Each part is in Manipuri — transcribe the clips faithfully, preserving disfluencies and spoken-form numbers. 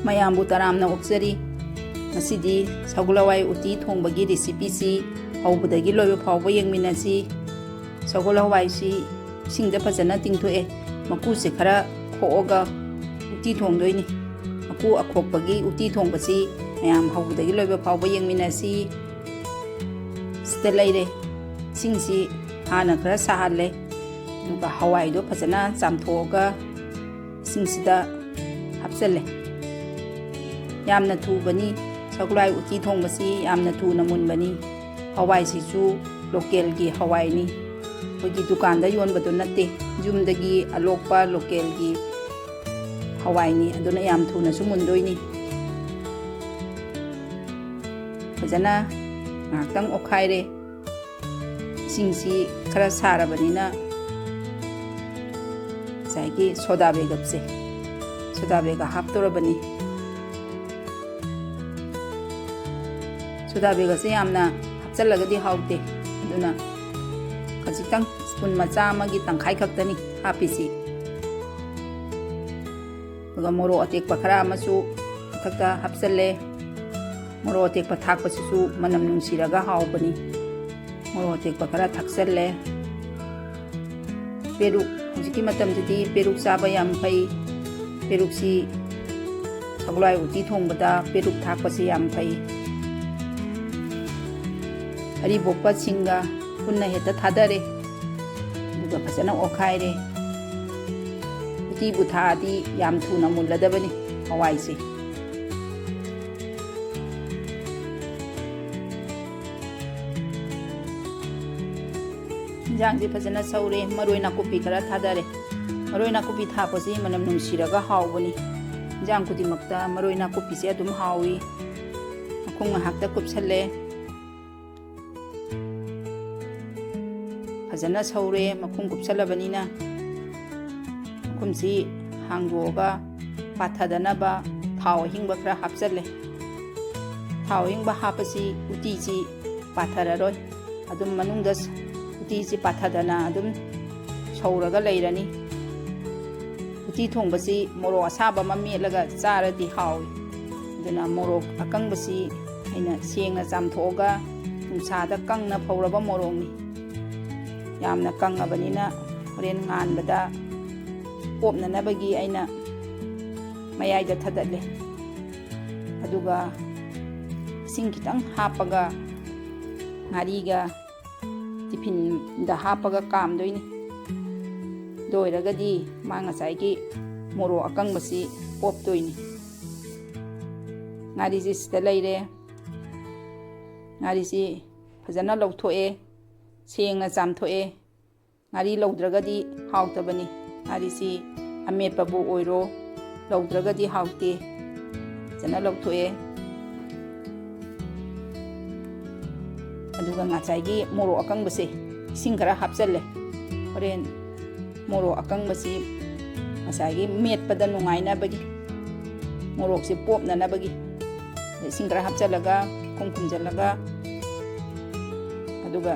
ꯃꯌꯥꯝꯕꯨ ꯇꯔꯥꯝꯅ ꯑꯣꯛꯆꯔꯤ꯫ ꯉꯁꯤꯗꯤ ꯁꯒꯣꯜ ꯍꯋꯥꯏ ꯎꯇꯤ ꯊꯣꯡꯕꯒꯤ recipeꯁꯤ ꯍꯧꯕꯗꯒꯤ ꯂꯣꯏꯕ ꯐꯥꯎꯕ ꯌꯦꯡꯃꯤꯟꯅꯁꯤ꯫ ꯁꯒꯣꯜ ꯍꯋꯥꯏꯁꯤ ꯏꯁꯤꯡꯗ ꯐꯖꯅ ꯇꯤꯡꯊꯣꯛꯑꯦ꯫ ꯃꯀꯨꯁꯦ ꯈꯔ ꯈꯣꯛꯑꯒ ꯎꯇꯤ ꯊꯣꯡꯗꯣꯏꯅꯤ꯫ ꯃꯀꯨ ꯑꯈꯣꯛꯄꯒꯤ ꯎꯇꯤ ꯊꯣꯡꯕꯁꯤ ꯃꯌꯥꯝ ꯍꯧꯕꯗꯒꯤ ꯂꯣꯏꯕ ꯐꯥꯎꯕ ꯌꯦꯡꯃꯤꯟꯅꯁꯤ꯫ ꯁꯤꯗ ꯂꯩꯔꯦ꯫ ꯏꯁꯤꯡꯁꯤ ꯍꯥꯟꯅ ꯈꯔ ꯁꯥꯍꯜꯂꯦ꯫ ꯑꯗꯨꯒ ꯍꯋꯥꯏꯗꯣ ꯐꯖꯅ ꯆꯥꯝꯊꯣꯛꯑꯒ ꯏꯁꯤꯡꯁꯤꯗ ꯍꯥꯞꯆꯜꯂꯦ꯫ ꯌꯥꯝꯅ ꯊꯨꯕꯅꯤ꯫ ꯁꯒꯣꯜ ꯍꯋꯥꯏ ꯎꯇꯤ ꯊꯣꯡꯕꯁꯤ ꯌꯥꯝꯅ ꯊꯨꯅ ꯃꯨꯟꯕꯅꯤ꯫ ꯍꯋꯥꯏꯁꯤꯁꯨ localꯒꯤ ꯍꯋꯥꯏꯅꯤ꯫ ꯑꯩꯈꯣꯏꯒꯤ ꯗꯨꯀꯥꯟꯗ ꯌꯣꯟꯕꯗꯣ ꯅꯠꯇꯦ꯫ ꯌꯨꯝꯗꯒꯤ ꯑꯂꯣꯛꯄ localꯒꯤ ꯍꯋꯥꯏꯅꯤ꯫ ꯑꯗꯨꯅ ꯌꯥꯝ ꯊꯨꯅꯁꯨ ꯃꯨꯟꯗꯣꯏꯅꯤ꯫ ꯐꯖꯅ ꯉꯥꯏꯍꯥꯛꯇꯪ ꯑꯣꯠꯈꯥꯏꯔꯦ꯫ ꯏꯁꯤꯡꯁꯤ ꯈꯔ ꯁꯥꯔꯕꯅꯤꯅ ꯉꯁꯥꯏꯒꯤ soda bakerꯞꯁꯦ, soda baker ꯍꯥꯞꯇꯧꯔꯕꯅꯤ꯫ Soda bakerꯁꯦ ꯌꯥꯝꯅ ꯍꯥꯞꯆꯜꯂꯒꯗꯤ ꯍꯥꯎꯇꯦ꯫ ꯑꯗꯨꯅ ꯈꯖꯤꯛꯇꯪ spoon ꯃꯆꯥ ꯑꯃꯒꯤ ꯇꯪꯈꯥꯏ ꯈꯛꯇꯅꯤ ꯍꯥꯞꯄꯤꯁꯤ꯫ ꯑꯗꯨꯒ ꯃꯣꯔꯣꯛ ꯑꯇꯦꯛꯄ ꯈꯔ ꯑꯃꯁꯨ ꯃꯊꯛꯇ ꯍꯥꯞꯆꯜꯂꯦ꯫ ꯃꯣꯔꯣꯛ ꯑꯇꯦꯛꯄ ꯊꯥꯛꯄꯁꯤꯁꯨ ꯃꯅꯝ ꯅꯨꯡꯁꯤꯔꯒ ꯍꯥꯎꯕꯅꯤ꯫ ꯃꯣꯔꯣꯛ ꯑꯇꯦꯛꯄ ꯈꯔ ꯊꯥꯛꯆꯜꯂꯦ꯫ ꯄꯦꯔꯨꯛ, ꯍꯧꯖꯤꯛꯀꯤ ꯃꯇꯝꯗꯗꯤ ꯄꯦꯔꯨꯛ ꯆꯥꯕ ꯌꯥꯝ ꯐꯩ꯫ ꯄꯦꯔꯨꯛꯁꯤ ꯁꯒꯣꯜ ꯍꯋꯥꯏ ꯎꯇꯤ ꯊꯣꯡꯕꯗ ꯄꯦꯔꯨꯛ ꯊꯥꯛꯄꯁꯤ ꯌꯥꯝ ꯐꯩ꯫ ꯑꯔꯤꯕꯣꯛꯄ ꯁꯤꯡꯒ ꯄꯨꯟꯅ ꯍꯦꯛꯇ ꯊꯥꯗꯔꯦ꯫ ꯑꯗꯨꯒ ꯐꯖꯅ ꯑꯣꯠꯈꯥꯏꯔꯦ꯫ ꯎꯇꯤꯕꯨ ꯊꯥꯛꯑꯗꯤ ꯌꯥꯝ ꯊꯨꯅ ꯃꯨꯜꯂꯗꯕꯅꯤ ꯍꯋꯥꯏꯁꯦ꯫ ꯏꯟꯖꯥꯡꯁꯦ ꯐꯖꯅ ꯁꯧꯔꯦ꯫ ꯃꯔꯣꯏ ꯅꯥꯀꯨꯞꯄꯤ ꯈꯔ ꯊꯥꯗꯔꯦ꯫ ꯃꯔꯣꯏ ꯅꯥꯀꯨꯞꯄꯤ ꯊꯥꯛꯄꯁꯤ ꯃꯅꯝ ꯅꯨꯡꯁꯤꯔꯒ ꯍꯥꯎꯕꯅꯤ꯫ ꯏꯟꯖꯥꯡ ꯈꯨꯗꯤꯡꯃꯛꯇ ꯃꯔꯣꯏ ꯅꯥꯀꯨꯞꯄꯤꯁꯦ ꯑꯗꯨꯝ ꯍꯥꯎꯏ꯫ ꯃꯈꯨꯝ ꯉꯥꯏꯍꯥꯛꯇ ꯀꯨꯞꯁꯜꯂꯦ꯫ ꯐꯖꯅ ꯁꯧꯔꯦ꯫ ꯃꯈꯨꯝ ꯀꯨꯞꯁꯜꯂꯕꯅꯤꯅ ꯃꯈꯨꯝꯁꯤ ꯍꯥꯡꯗꯣꯛꯑꯒ ꯄꯥꯊꯗꯅꯕ ꯊꯥꯎ ꯑꯍꯤꯡꯕ ꯈꯔ ꯍꯥꯞꯆꯜꯂꯦ꯫ ꯊꯥꯎ ꯑꯍꯤꯡꯕ ꯍꯥꯞꯄꯁꯤ ꯎꯇꯤꯁꯤ ꯄꯥꯊꯔꯔꯣꯏ꯫ ꯑꯗꯨꯝ ꯃꯅꯨꯡꯗ ꯎꯇꯤꯁꯤ ꯄꯥꯊꯗꯅ ꯑꯗꯨꯝ ꯁꯧꯔꯒ ꯂꯩꯔꯅꯤ꯫ ꯎꯇꯤ ꯊꯣꯡꯕꯁꯤ ꯃꯣꯔꯣꯛ ꯑꯁꯥꯕ ꯑꯃ ꯃꯦꯠꯂꯒ ꯆꯥꯔꯗꯤ ꯍꯥꯎꯏ꯫ ꯑꯗꯨꯅ ꯃꯣꯔꯣꯛ ꯑꯀꯪꯕꯁꯤ ꯑꯩꯅ ꯁꯦꯡꯅ ꯆꯥꯝꯊꯣꯛꯑꯒ ꯅꯨꯡꯁꯥꯗ ꯀꯪꯅ ꯐꯧꯔꯕ ꯃꯣꯔꯣꯛꯅꯤ꯫ ꯌꯥꯝꯅ ꯀꯪꯉꯕꯅꯤꯅ ꯍꯣꯔꯦꯟ ꯉꯥꯟꯕꯗ ꯄꯣꯞꯅꯅꯕꯒꯤ ꯑꯩꯅ ꯃꯌꯥꯏꯗ ꯊꯗꯠꯂꯦ꯫ ꯑꯗꯨꯒ ꯏꯁꯤꯡ ꯈꯤꯇꯪ ꯍꯥꯞꯄꯒ ꯉꯥꯔꯤꯒ ꯇꯤꯐꯤꯟꯗ ꯍꯥꯞꯄꯒ ꯀꯥꯝꯗꯣꯏꯅꯤ꯫ ꯑꯗꯨ ꯑꯣꯏꯔꯒꯗꯤ ꯃꯥ ꯉꯁꯥꯏꯒꯤ ꯃꯣꯔꯣꯛ ꯑꯀꯪꯕꯁꯤ ꯄꯣꯞꯇꯣꯏꯅꯤ꯫ ꯉꯥꯔꯤꯁꯤ ꯁꯤꯗ ꯂꯩꯔꯦ꯫ ꯉꯥꯔꯤꯁꯤ ꯐꯖꯅ ꯂꯧꯊꯣꯛꯑꯦ, ꯁꯦꯡꯅ ꯆꯥꯝꯊꯣꯛꯑꯦ꯫ ꯉꯥꯔꯤ ꯂꯧꯗ꯭ꯔꯒꯗꯤ ꯍꯥꯎꯇꯕꯅꯤ꯫ ꯉꯥꯔꯤꯁꯤ ꯑꯃꯦꯠꯄꯕꯨ ꯑꯣꯏꯔꯣ, ꯂꯧꯗ꯭ꯔꯒꯗꯤ ꯍꯥꯎꯇꯦ꯫ ꯐꯖꯅ ꯂꯧꯊꯣꯛꯑꯦ꯫ ꯑꯗꯨꯒ ꯉꯁꯥꯏꯒꯤ ꯃꯣꯔꯣꯛ ꯑꯀꯪꯕꯁꯦ ꯏꯁꯤꯡ ꯈꯔ ꯍꯥꯞꯆꯜꯂꯦ꯫ ꯍꯣꯔꯦꯟ ꯃꯣꯔꯣꯛ ꯑꯀꯪꯕꯁꯤ ꯉꯁꯥꯏꯒꯤ ꯃꯦꯠꯄꯗ ꯅꯨꯡꯉꯥꯏꯅꯕꯒꯤ, ꯃꯣꯔꯣꯛꯁꯦ ꯄꯣꯞꯅꯅꯕꯒꯤ ꯏꯁꯤꯡ ꯈꯔ ꯍꯥꯞꯆꯜꯂꯒ, ꯈꯨꯝ ꯈꯨꯝꯖꯜꯂꯒ, ꯑꯗꯨꯒ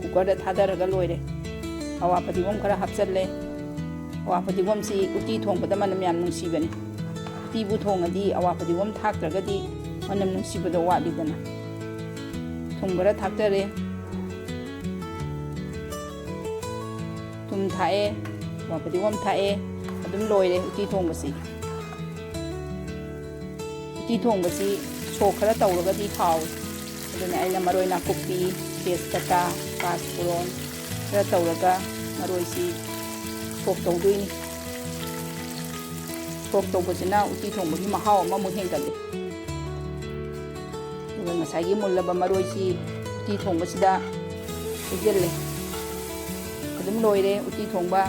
ꯀꯨꯀꯔꯗ ꯊꯥꯗꯔꯒ ꯂꯣꯏꯔꯦ꯫ ꯑꯋꯥ ꯐꯗꯤꯒꯣꯝ ꯈꯔ ꯍꯥꯞꯆꯜꯂꯦ꯫ ꯑꯋꯥ ꯐꯗꯤꯒꯣꯝꯁꯤ ꯎꯇꯤ ꯊꯣꯡꯕꯗ ꯃꯅꯝ ꯌꯥꯝ ꯅꯨꯡꯁꯤꯕꯅꯤ꯫ ꯎꯇꯤꯕꯨ ꯊꯣꯡꯉꯗꯤ ꯑꯋꯥ ꯐꯗꯤꯒꯣꯝ ꯊꯥꯛꯇ꯭ꯔꯒꯗꯤ ꯃꯅꯝ ꯅꯨꯡꯁꯤꯕꯗꯣ ꯋꯥꯠꯂꯤꯗꯅ꯫ ꯊꯨꯝ ꯈꯔ ꯊꯥꯛꯆꯔꯦ꯫ ꯊꯨꯝ ꯊꯥꯛꯑꯦ꯫ ꯑꯋꯥ ꯐꯗꯤꯒꯣꯝ ꯊꯥꯛꯑꯦ꯫ ꯑꯗꯨꯝ ꯂꯣꯏꯔꯦ ꯎꯇꯤ ꯊꯣꯡꯕꯁꯤ꯫ ꯎꯇꯤ ꯊꯣꯡꯕꯁꯤ ꯁꯣꯛ ꯈꯔ ꯇꯧꯔꯒꯗꯤ ꯍꯥꯎꯏ꯫ ꯑꯗꯨꯅ ꯑꯩꯅ ꯃꯔꯣꯏ ꯅꯥꯀꯨꯞꯄꯤ, ꯇꯦꯖꯄꯇꯥ, ꯄꯥꯁꯄꯨꯔꯣꯟ ꯈꯔ ꯇꯧꯔꯒ ꯃꯔꯣꯏꯁꯤ ꯁꯣꯛ ꯇꯧꯗꯣꯏꯅꯤ꯫ ꯁꯣꯛ ꯇꯧꯕꯁꯤꯅ ꯎꯇꯤ ꯊꯣꯡꯕꯒꯤ ꯃꯍꯥꯎ ꯑꯃꯃꯨꯛ ꯍꯦꯟꯒꯠꯂꯤ꯫ ꯑꯗꯨꯒ ꯉꯁꯥꯏꯒꯤ ꯃꯨꯜꯂꯕ ꯃꯔꯣꯏꯁꯤ ꯎꯇꯤ ꯊꯣꯡꯕꯁꯤꯗ ꯍꯩꯖꯤꯜꯂꯦ꯫ ꯑꯗꯨꯝ ꯂꯣꯏꯔꯦ ꯎꯇꯤ ꯊꯣꯡꯕ꯫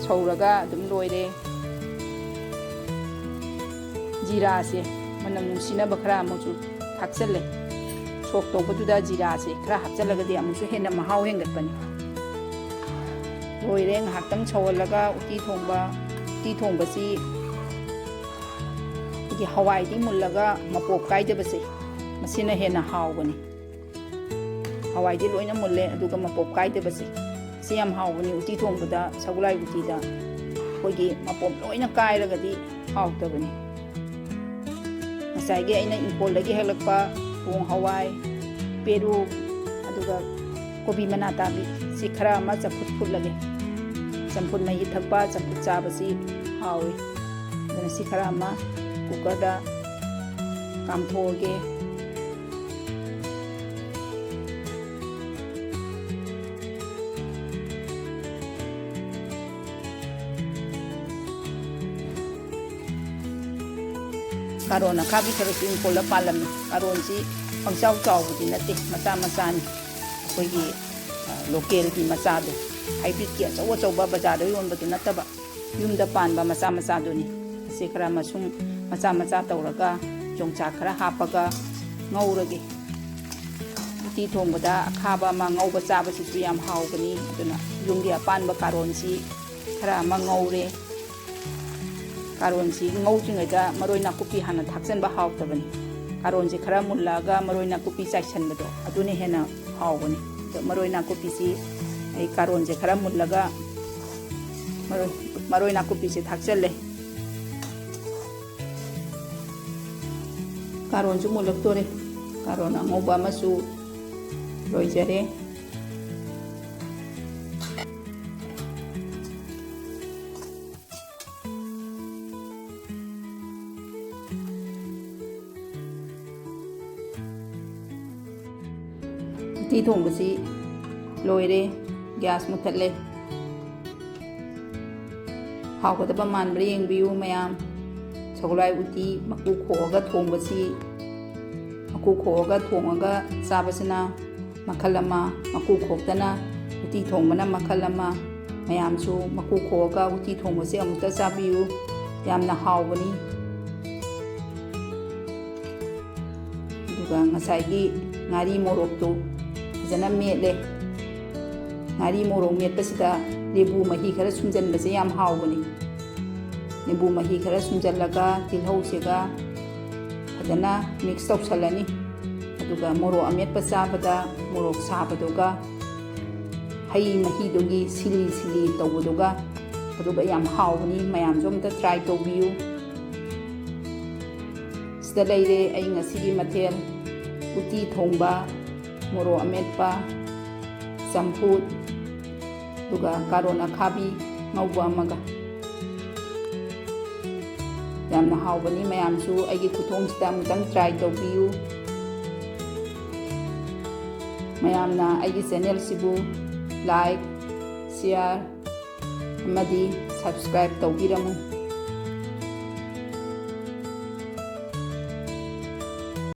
ꯁꯧꯔꯒ ꯑꯗꯨꯝ ꯂꯣꯏꯔꯦ꯫ ꯖꯤꯔꯥꯁꯦ ꯃꯅꯝ ꯅꯨꯡꯁꯤꯅꯕ ꯈꯔ ꯑꯃꯨꯛꯁꯨ ꯊꯥꯛꯆꯜꯂꯦ꯫ ꯁꯣꯛ ꯇꯧꯕꯗꯨꯗ ꯖꯤꯔꯥꯁꯦ ꯈꯔ ꯍꯥꯞꯆꯜꯂꯒꯗꯤ ꯑꯃꯨꯛꯁꯨ ꯍꯦꯟꯅ ꯃꯍꯥꯎ ꯍꯦꯟꯒꯠꯄꯅꯤ꯫ ꯂꯣꯏꯔꯦ, ꯉꯥꯏꯍꯥꯛꯇꯪ ꯁꯧꯍꯜꯂꯒ ꯎꯇꯤ ꯊꯣꯡꯕ, ꯎꯇꯤ ꯊꯣꯡꯕꯁꯤ ꯑꯩꯈꯣꯏꯒꯤ ꯍꯋꯥꯏꯗꯤ ꯃꯨꯜꯂꯒ ꯃꯄꯣꯞ ꯀꯥꯏꯗꯕꯁꯦ, ꯃꯁꯤꯅ ꯍꯦꯟꯅ ꯍꯥꯎꯕꯅꯤ꯫ ꯍꯋꯥꯏꯗꯤ ꯂꯣꯏꯅ ꯃꯨꯜꯂꯦ, ꯑꯗꯨꯒ ꯃꯄꯣꯞ ꯀꯥꯏꯗꯕꯁꯦ꯫ ꯁꯤ ꯌꯥꯝ ꯍꯥꯎꯕꯅꯤ ꯎꯇꯤ ꯊꯣꯡꯕꯗ, ꯁꯒꯣꯜꯍꯋꯥꯏ ꯎꯇꯤꯗ꯫ ꯑꯩꯈꯣꯏꯒꯤ ꯃꯄꯣꯝ ꯂꯣꯏꯅ ꯀꯥꯏꯔꯒꯗꯤ ꯍꯥꯎꯇꯕꯅꯤ꯫ ꯉꯁꯥꯏꯒꯤ ꯑꯩꯅ ꯏꯪꯈꯣꯜꯗꯒꯤ ꯍꯦꯛꯂꯛꯄ ꯄꯣꯡ ꯍꯋꯥꯏ, ꯄꯦꯔꯨꯛ, ꯑꯗꯨꯒ ꯀꯣꯕꯤ ꯃꯅꯥ ꯇꯥꯕꯤ, ꯁꯤ ꯈꯔ ꯑꯃ ꯆꯝꯐꯨꯠ ꯐꯨꯠꯂꯒꯦ꯫ ꯆꯝꯐꯨꯠ ꯃꯍꯤ ꯊꯛꯄ, ꯆꯝꯐꯨꯠ ꯆꯥꯕꯁꯤ ꯍꯥꯎꯏ꯫ ꯑꯗꯨꯅ ꯁꯤ ꯈꯔ ꯑꯃ ꯀꯨꯀꯔꯗ ꯀꯥꯝꯊꯣꯛꯑꯒꯦ꯫ ꯀꯥꯔꯣꯟ ꯑꯈꯥꯕꯤ ꯈꯔꯁꯨ ꯏꯪꯈꯣꯜꯗ ꯄꯥꯜꯂꯝꯃꯤ꯫ ꯀꯥꯔꯣꯟꯁꯤ ꯄꯪꯆꯥꯎ ꯆꯥꯎꯕꯗꯤ ꯅꯠꯇꯦ, ꯃꯆꯥ ꯃꯆꯥꯅꯤ꯫ ꯑꯩꯈꯣꯏꯒꯤ, ꯑ, ꯂꯣꯀꯦꯜꯒꯤ ꯃꯆꯥꯗꯣ, ꯍꯥꯏꯕ꯭ꯔꯤꯠꯀꯤ ꯑꯆꯧ ꯑꯆꯧꯕ ꯕꯖꯥꯔꯗ ꯌꯣꯟꯕꯗꯨ ꯅꯠꯇꯕ, ꯌꯨꯝꯗ ꯄꯥꯟꯕ ꯃꯆꯥ ꯃꯆꯥꯗꯨꯅꯤ꯫ ꯑꯁꯤ ꯈꯔ ꯃꯁꯨꯡ ꯃꯆꯥ ꯃꯆꯥ ꯇꯧꯔꯒ ꯌꯣꯡꯆꯥꯛ ꯈꯔ ꯍꯥꯞꯄꯒ ꯉꯧꯔꯒꯦ꯫ ꯎꯇꯤ ꯊꯣꯡꯕꯗ ꯑꯈꯥꯕ ꯑꯃ ꯉꯧꯕ ꯆꯥꯕꯁꯤꯁꯨ ꯌꯥꯝ ꯍꯥꯎꯕꯅꯤ꯫ ꯑꯗꯨꯅ ꯌꯨꯝꯒꯤ ꯑꯄꯥꯟꯕ ꯀꯥꯔꯣꯟꯁꯤ ꯈꯔ ꯑꯃ ꯉꯧꯔꯦ꯫ ꯀꯥꯔꯣꯟꯁꯤ ꯉꯧꯗ꯭ꯔꯤꯉꯩꯗ ꯃꯔꯣꯏ ꯅꯥꯀꯨꯞꯄꯤ ꯍꯥꯟꯅ ꯊꯥꯛꯆꯟꯕ ꯍꯥꯎꯇꯕꯅꯤ꯫ ꯀꯥꯔꯣꯟꯁꯤ ꯈꯔ ꯃꯨꯜꯂꯛꯑꯒ ꯃꯔꯣꯏ ꯅꯥꯀꯨꯞꯄꯤ ꯆꯥꯏꯁꯟꯕꯗꯣ, ꯑꯗꯨꯅ ꯍꯦꯟꯅ ꯍꯥꯎꯕꯅꯤ꯫ ꯑꯗꯣ ꯃꯔꯣꯏ ꯅꯥꯀꯨꯞꯄꯤꯁꯤ ꯑꯩ ꯀꯥꯔꯣꯟꯁꯦ ꯈꯔ ꯃꯨꯜꯂꯒ ꯃꯔꯣꯏ, ꯃꯔꯣꯏ ꯅꯥꯀꯨꯞꯄꯤꯁꯦ ꯊꯥꯛꯆꯜꯂꯦ꯫ ꯀꯥꯔꯣꯟꯁꯨ ꯃꯨꯜꯂꯛꯇꯣꯔꯦ꯫ ꯀꯥꯔꯣꯟ ꯑꯉꯧꯕ ꯑꯃꯁꯨ ꯂꯣꯏꯖꯔꯦ꯫ ꯎꯇꯤ ꯊꯣꯡꯕꯁꯤ ꯂꯣꯏꯔꯦ꯫ ꯒ꯭ꯌꯥꯁ ꯃꯨꯊꯠꯂꯦ꯫ ꯍꯥꯎꯒꯗꯕ ꯃꯥꯟꯕ꯭ꯔꯥ ꯌꯦꯡꯕꯤꯌꯨ ꯃꯌꯥꯝ꯫ ꯁꯒꯣꯜꯍꯋꯥꯏ ꯎꯇꯤ ꯃꯀꯨ ꯈꯣꯛꯑꯒ ꯊꯣꯡꯕꯁꯤ, ꯃꯀꯨ ꯈꯣꯛꯑꯒ ꯊꯣꯡꯉꯒ ꯆꯥꯕꯁꯤꯅ ꯃꯈꯜ ꯑꯃ, ꯃꯀꯨ ꯈꯣꯛꯇꯅ ꯎꯇꯤ ꯊꯣꯡꯕꯅ ꯃꯈꯜ ꯑꯃ꯫ ꯃꯌꯥꯝꯁꯨ ꯃꯀꯨ ꯈꯣꯛꯑꯒ ꯎꯇꯤ ꯊꯣꯡꯕꯁꯦ ꯑꯃꯨꯛꯇ ꯆꯥꯕꯤꯌꯨ, ꯌꯥꯝꯅ ꯍꯥꯎꯕꯅꯤ꯫ ꯑꯗꯨꯒ ꯉꯁꯥꯏꯒꯤ ꯉꯥꯔꯤ ꯃꯣꯔꯣꯛꯇꯨ ꯐꯖꯅ ꯃꯦꯠꯂꯦ꯫ ꯉꯥꯔꯤ ꯃꯣꯔꯣꯛ ꯃꯦꯠꯄꯁꯤꯗ ꯂꯦꯕꯨ ꯃꯍꯤ ꯈꯔ ꯁꯨꯝꯖꯟꯕꯁꯦ ꯌꯥꯝ ꯍꯥꯎꯕꯅꯤ꯫ ꯂꯦꯕꯨ ꯃꯍꯤ ꯈꯔ ꯁꯨꯝꯖꯜꯂꯒ ꯇꯤꯜꯍꯧꯁꯤꯒ ꯐꯖꯅ ꯃꯤꯛꯁ ꯇꯧꯁꯜꯂꯅꯤ꯫ ꯑꯗꯨꯒ ꯃꯣꯔꯣꯛ ꯑꯃꯦꯠꯄ ꯆꯥꯕꯗ ꯃꯣꯔꯣꯛ ꯁꯥꯕꯗꯨꯒ ꯍꯩ ꯃꯍꯤꯗꯨꯒꯤ ꯁꯤꯂꯤ ꯁꯤꯂꯤ ꯇꯧꯕꯗꯨꯒ꯫ ꯑꯗꯨꯒ ꯌꯥꯝ ꯍꯥꯎꯕꯅꯤ, ꯃꯌꯥꯝꯁꯨ ꯑꯝꯇ try ꯇꯧꯕꯤꯌꯨ꯫ ꯁꯤꯗ ꯂꯩꯔꯦ ꯑꯩ ꯉꯁꯤꯒꯤ ꯃꯊꯦꯜ: ꯎꯇꯤ ꯊꯣꯡꯕ, ꯃꯣꯔꯣꯛ ꯑꯃꯦꯠꯄ, ꯆꯝꯐꯨꯠ, ꯑꯗꯨꯒ ꯀꯥꯔꯣꯠ ꯑꯈꯥꯕꯤ ꯉꯧꯕ ꯑꯃꯒ꯫ ꯌꯥꯝꯅ ꯍꯥꯎꯕꯅꯤ, ꯃꯌꯥꯝꯁꯨ ꯑꯩꯒꯤ ꯈꯨꯊꯣꯡꯁꯤꯗ ꯑꯃꯨꯛꯇꯪ try ꯇꯧꯕꯤꯌꯨ꯫ ꯃꯌꯥꯝꯅ ꯑꯩꯒꯤ channelꯁꯤꯕꯨ like, share ꯑꯃꯗꯤ subscribe ꯇꯧꯕꯤꯔꯝꯃꯨ꯫